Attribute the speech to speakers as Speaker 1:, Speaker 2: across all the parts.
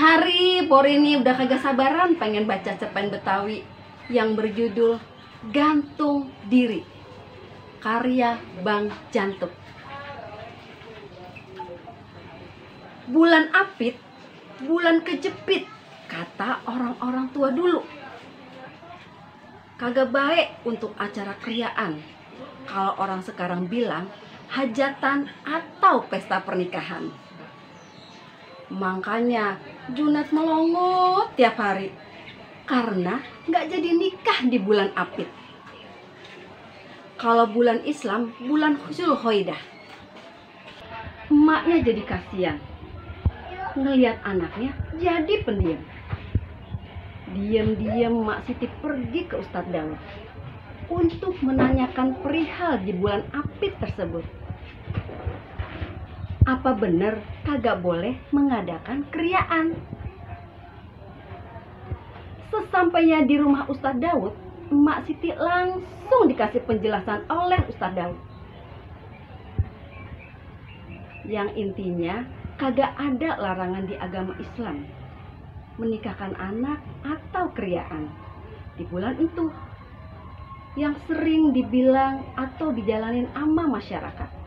Speaker 1: hari Pori ini udah kagak sabaran pengen baca cerpen Betawi yang berjudul Gantung Diri, karya Bang Jantuk. Bulan apit, bulan kejepit, kata orang-orang tua dulu. Kagak baik untuk acara kriaan. Kalau orang sekarang bilang hajatan atau pesta pernikahan. Makanya Junet melongot tiap hari karena nggak jadi nikah di bulan apit. Kalau bulan Islam, bulan Zulhoidah. Emaknya jadi kasihan ngelihat anaknya jadi pendiam. Diam-diam Mak Siti pergi ke Ustadz Daud untuk menanyakan perihal di bulan apit tersebut. Apa benar kagak boleh mengadakan kriaan? Sesampainya di rumah Ustadz Daud, Mak Siti langsung dikasih penjelasan oleh Ustadz Daud. Yang intinya kagak ada larangan di agama Islam menikahkan anak atau kriaan di bulan itu yang sering dibilang atau dijalanin ama masyarakat.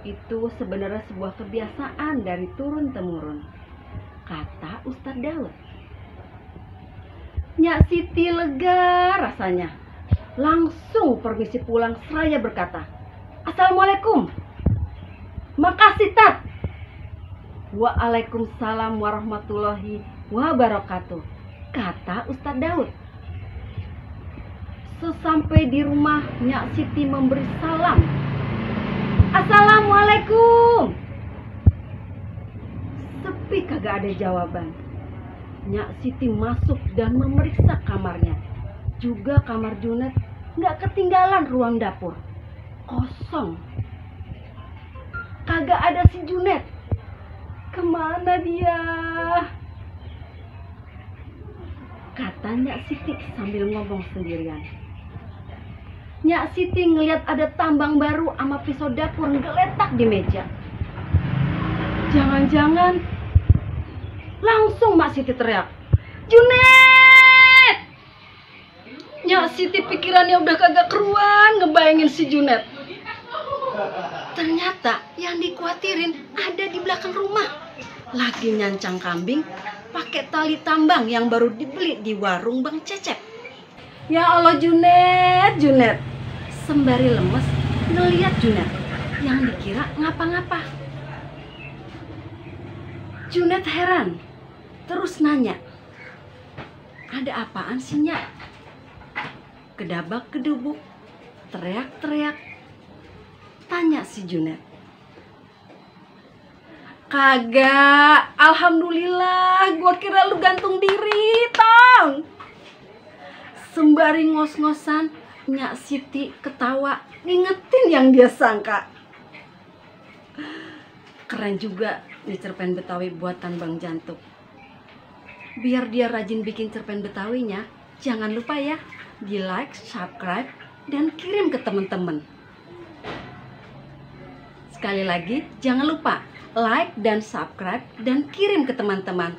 Speaker 1: Itu sebenarnya sebuah kebiasaan dari turun-temurun, kata Ustadz Daud. Nyak Siti lega rasanya. Langsung permisi pulang seraya berkata, "Assalamualaikum." "Makasih, Tat." "Waalaikumsalam warahmatullahi wabarakatuh," kata Ustadz Daud. Sesampai di rumah, Nyak Siti memberi salam. "Assalamualaikum." Sepi, kagak ada jawaban. Nyak Siti masuk dan memeriksa kamarnya. Juga kamar Junet nggak ketinggalan ruang dapur. Kosong. Kagak ada si Junet. Kemana dia? Kata Nyak Siti sambil ngomong sendirian. Nyak Siti ngeliat ada tambang baru sama pisau dapur ngeletak di meja. Jangan-jangan, langsung Mak Siti teriak, "Junet!" Nyak Siti pikirannya udah kagak keruan ngebayangin si Junet. Ternyata yang dikhawatirin ada di belakang rumah. Lagi nyancang kambing pakai tali tambang yang baru dibeli di warung Bang Cecep. "Ya Allah Junet, Junet." Sembari lemes ngeliat Junet yang dikira ngapa-ngapa. Junet heran, terus nanya, "Ada apaan sih, Nyak?" Kedabak-kedubuk, teriak-teriak, tanya si Junet. "Kagak, alhamdulillah, gua kira lu gantung diri, Tong." Sembari ngos-ngosan, Nyak Siti ketawa, ngingetin yang dia sangka. Keren juga nih cerpen Betawi buatan Bang Jantuk. Biar dia rajin bikin cerpen Betawinya, jangan lupa ya, di like, subscribe, dan kirim ke teman-teman. Sekali lagi, jangan lupa like dan subscribe dan kirim ke teman-teman.